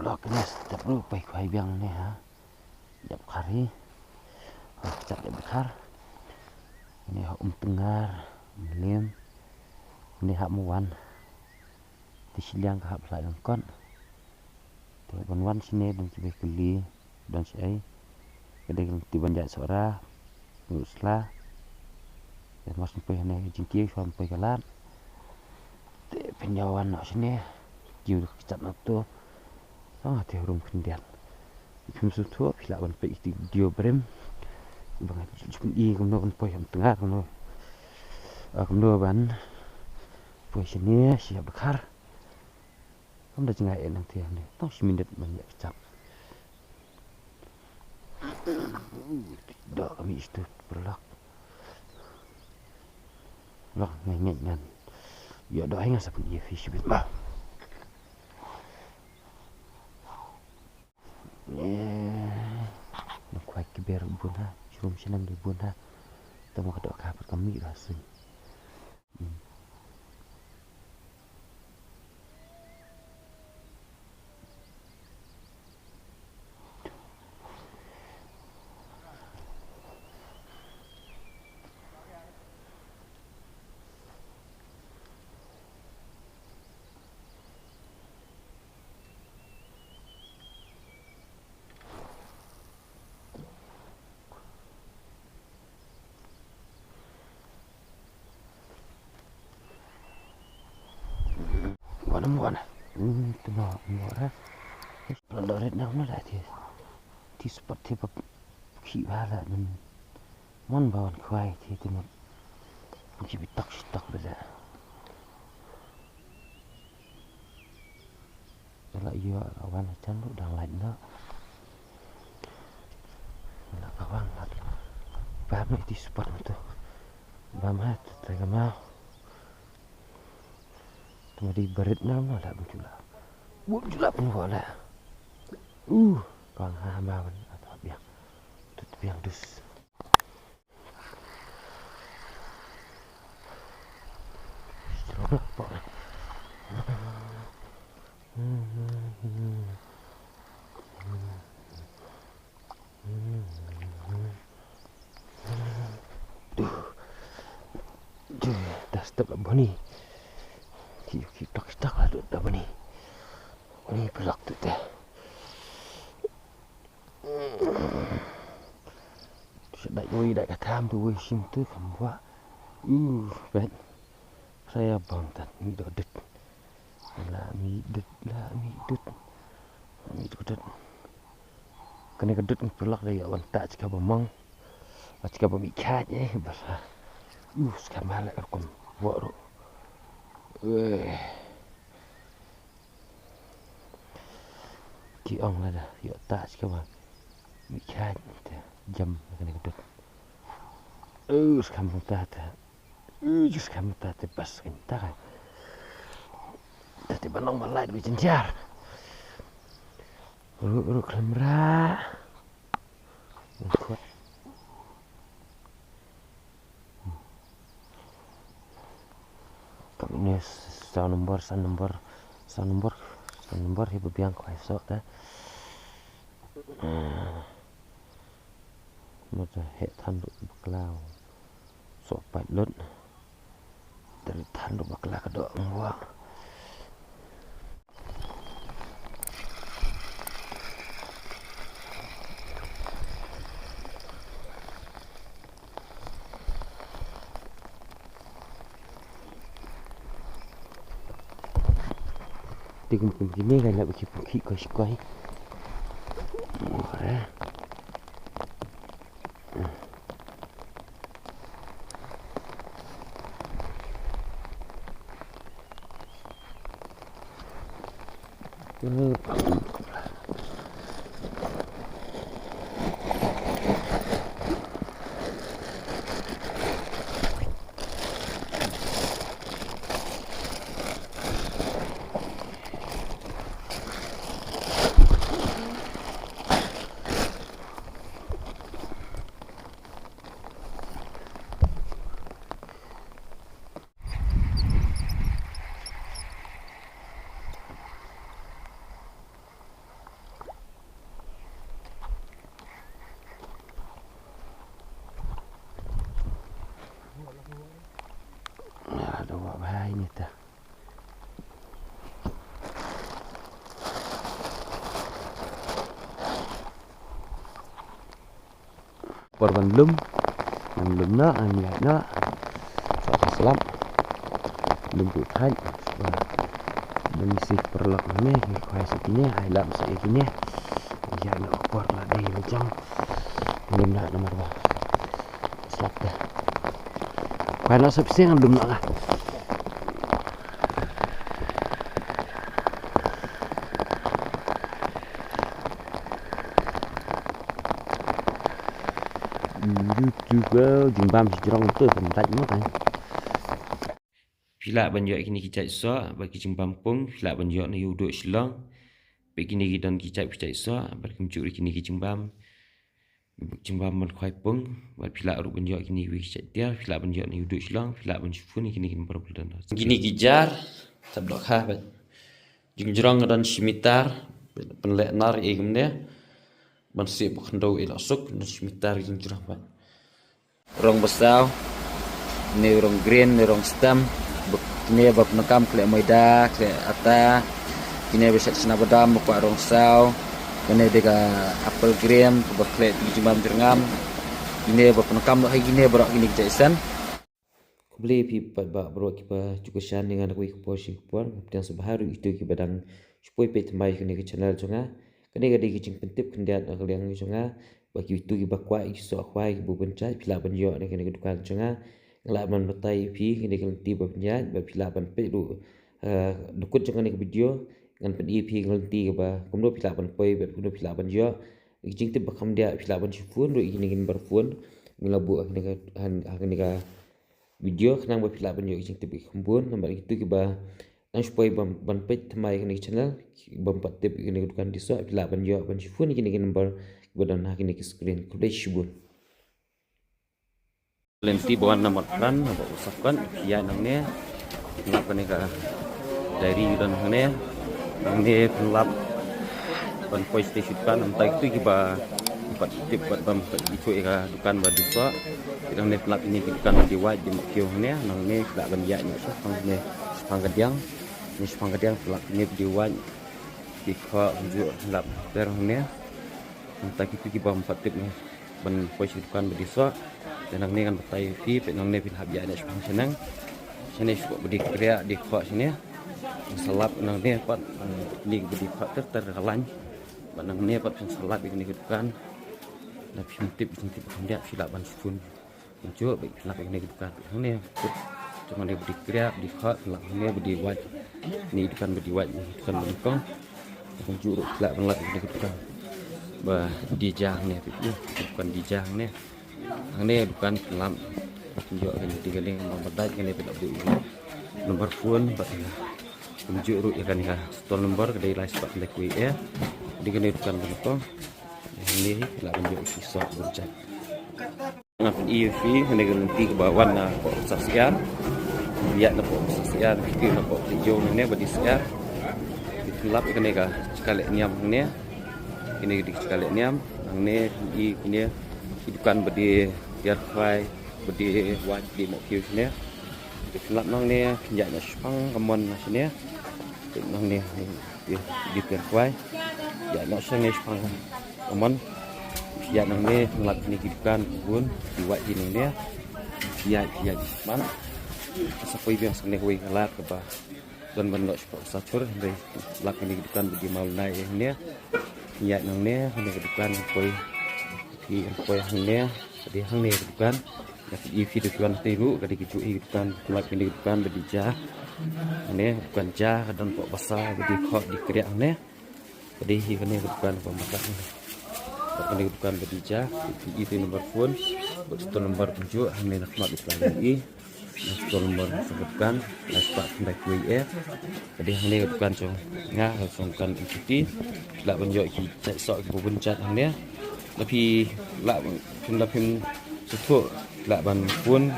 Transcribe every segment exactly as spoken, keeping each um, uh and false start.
Lok ne step ruh poi khwai biang ne ha. Jap khari. Ha, jap jap khar. Ini ha um tengar, um lem. Ini ha muwan. Ti shiliang ka hap lai langkon. Te ban wan shine don kibe kuli. Don shi ai. Kade kan ti ban jai sora. Ngut sla. Te mas poi hane jingki shwa poi kalat. Te pynjaw wan noh shine. Kiu ka chat na to. Tang te rum khyndiat. Phim sngewthuh phi lah ban peit ïa ki video brem. Ba nga ju pyn-i kumno ban poi ha tnga kumno. Ah, kumno ban poi shane shi ïa bkhar. Kam da jngai en nang te hangne. Tang shi minit ban ïa kjap. Doh kami istu paralok. Lok ngai ngai ngan. Ïa doh ngan sa pyn-i ïa phi shibit ma. Nang khwai ki ber bun ha, shrum shnam de bun ha. Tang ma ka doh ka pat ka mih ra sing. Wana mwana. Hmm, tuma mwana. Pala dorit na mwana dati. Ti spot ti pap ki wala nun. Mon bawan khwai ti tuma. Ki bitak sitak beda. Ela ïoh la wan chan ruh dang lait noh. Ela ka wan la. Ba me ti spot me tu. Ba me tu tengah mau. Tu ma di barit na ma la bun jula. Bun jula pun wala. Uh, kang ha ma ban atau biang. Tut biang dus. Duh. Duh, dah step lah bani. Ki ki tak tak lah dah bani. Bani pelak tu teh. Sedai wei dai ka tham tu wei sim tu kam buah. Uh, bet. Saya bang tat mi dodit. La mi dut, la mi dut. La mi dut. Kane ka dut ngi pyrlok da ïa wan ta chika ba mong. Chika ba mi khat eh basa. Uh, ska mala rukom. Wa ru. Weh. Ki ong la da ïa ta chika ba mi khat te jam kane ka dut. Uh, ska mala ta ta. Ui, just kam ta te bas kan ta kan. Ta te banong malai dwi jenjar. Ru ru klemra. Kam ini sa nombor, sa nombor, sa nombor, sa nombor hi babiang kwai sok ta. Mo ta he than ru bakla. Sok pait lut. Dari than ru bakla ka dok ngwa. Ti kum kum kine kan la baki puki ko shikoi. Ngwa. Por ban lum, ngan lum noh, ngan ïaid noh. Sa slap. Lum tu thait. Ba ban si paralok ne, ngi khwai sa kine, ai lap sa kine. Ïaid noh por la dei ba jong. Lum noh namar ba slap te. Khwai noh sa pisa ngan lum noh nga. YouTube, eh, jingbam shi jrong tu, kan dait mo kan. Phi lah ban ïoh kine ki jait soh bad ki jingbam pung, phi lah ban ïoh na u duh Shillong. Peit kine ki don ki jait, ki jait soh bad kumjuh ruh kine ki jingbam, jingbam ban khwai pung, bad phi lah ruh ban ïoh kine ki jait tiar, phi lah ban ïoh na u duh Shillong, phi lah ban phone kine ki number ba la don. Kine ki jar, tab dok ha bad. Jingjrong ka don shi mitar, pynleh nar ïa kumne. Ban sih ba khyndew ïa la suk, don shi mitar jingjrong bad. Rong basaw, ne rong green, ne rong stem, ba kine ba pyndonkam khleh maida, khleh ata, kine ba shet chna badam, ba kwah rong saw, kane de ka apple green, ba khleh jingbam jyrngam, kine ba pyndonkam ha kine baroh kine ki jait sen. Khublei phi pat ba baroh kiba ju kyrshan ïa nga na kawei ka por sha kawei ka por, nga pdiang sngewbha ruh ïa kito kiba dang shu poi peit thymmai kane ka channel jong nga. Kane ka dei ka jingpyntip khyndiat na ka liang jong nga. Ba kito kiba kwah ki soh khwai kiba bun jait, phi lah ban ïoh na kane ka dukan jong nga. Nga lah ban batai ïa phi kane ka lynti ba pynïaid, ba phi lah ban peit ruh, eh, dukut jong kane ka video. Ngan pyni ïa phi ka lynti kaba kumno phi lah ban poi, bad kumno phi lah ban ïoh. Ka jingtip ba kham diah phi lah ban shu phone ruh ïa kane ka number phone. Nga la buh ha kane ka, ha kane ka video khnang ba phi lah ban ïoh ka jingtip ba kham bun, namar kito kiba nang shu poi ban, ban peit thymmai kane ka channel, bym pat tip kane ka dukan die soh, phi lah ban ïoh ban shu phone kine ki number kiba don ha kine ki screen. Khublei shibun. Lynti ba wan na Marpran, na ba usap kan, phi ïaid nangne, lap kane ka diary don hangne, nangne pynlap ban poi station kan, namar kito kiba pat tip pat bym pat ïoh ïa ka dukan ba die soh. Nangne pynlap ïa kine ki dukan ba die wait die mawkhiew hangne, nangne phi lah ban ïaid noh shaphang hangne, shaphang ka diang. Hangne shaphang ka diang pynlap ïa kine ba die wait die khoh, kumjuh pynlap ter hangne. Namar kito kiba ym pat tip ne ban poi sha dukan ba die soh. Te nangne ngan batai ïa phi, peit nangne phin hap ïaid noh shaphang shaneng. Shane shuh ba die kriah die khoh shane. Sa lap nangne pat, eh, kine ba die khoh ter ter ka lain. Bad nangne pat phin sa lap ïa kane ka dukan. Lada phim tip, phim tip kham diah phi lah ban phone. Kumjuh ba phi lap ïa kane ka dukan. Hangne kut jong kane ba die kriah die khoh, phi lap hangne ba die wait. Kane dukan ba die wait, kane dukan ba nyngkong. Kumjuh ruh phi lah ban lap ïa kane ka dukan ba die ja hangne, phi, dukan die ja hangne. Hangne dukan pynlap. Kumjuh kane die ka link ba bad kane phi lah buh ïa number phone bad ïa. Kumjuh ruh ïa kane ka stall number ka dei lai spah khyndai khyndai. Dei kane dukan ba nyngkong. Hangne phi lah ban ïoh ki soh bun jait. Nga pyni ïa phi hangne ka lynti kaba wan na poh Syiar. Ïaid na poh Syiar, phi na poh Khlieh Ïew hangne ba die Syiar. Phi lap ïa kane ka jaka leh niam hangne. Kine ki dei ki jaka leh niam. Hangne phi kine ki dukan ba die tiar khwai, ba die wait, die mawkhiew shane. Phi lap nangne, phin ïaid noh shaphang ka mon na shane. Peit nangne, die, die tiar khwai. Ïaid noh shangne shaphang ka mon. Ïaid nangne, phin lap kine ki dukan bun, die wait die nangne. Ïaid, ïaid die sman. Sa poi biang sa kane kawei ka lad kaba don ban noh shapoh Sachur, hynrei lap kine ki dukan ba die mawnai hangne. Ïaid nangne, kane ka dukan poi, phi poi hangne, ka dei hangne ka dukan. Ka dei phi dukan te ruh, ka dei kajuh hi ka dukan, lap kine ka dukan ba die ja. Hangne dukan ja, ka don poh basa ba die khoh die kriah hangne. Ka dei hi kane ka dukan ba mata hangne. Kane ka dukan ba die ja, phi ïohi te number phone, bad stall number kumjuh, hangne na khmat ïa phi la ïohi. Stall number sa ka dukan, lai spah khyndai khyndai. Ka dei hangne ka dukan jong nga, ka jong dukan M T T. Phi lah ban ïoh ki jait soh kiba bun jait hangne. Lada phi lah, phim, lada phim sngewthuh, phi lah ban phone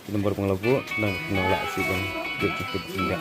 ki number ba nga la buh, nang, nang lah shuh ban ïoh ki tip ki ïa.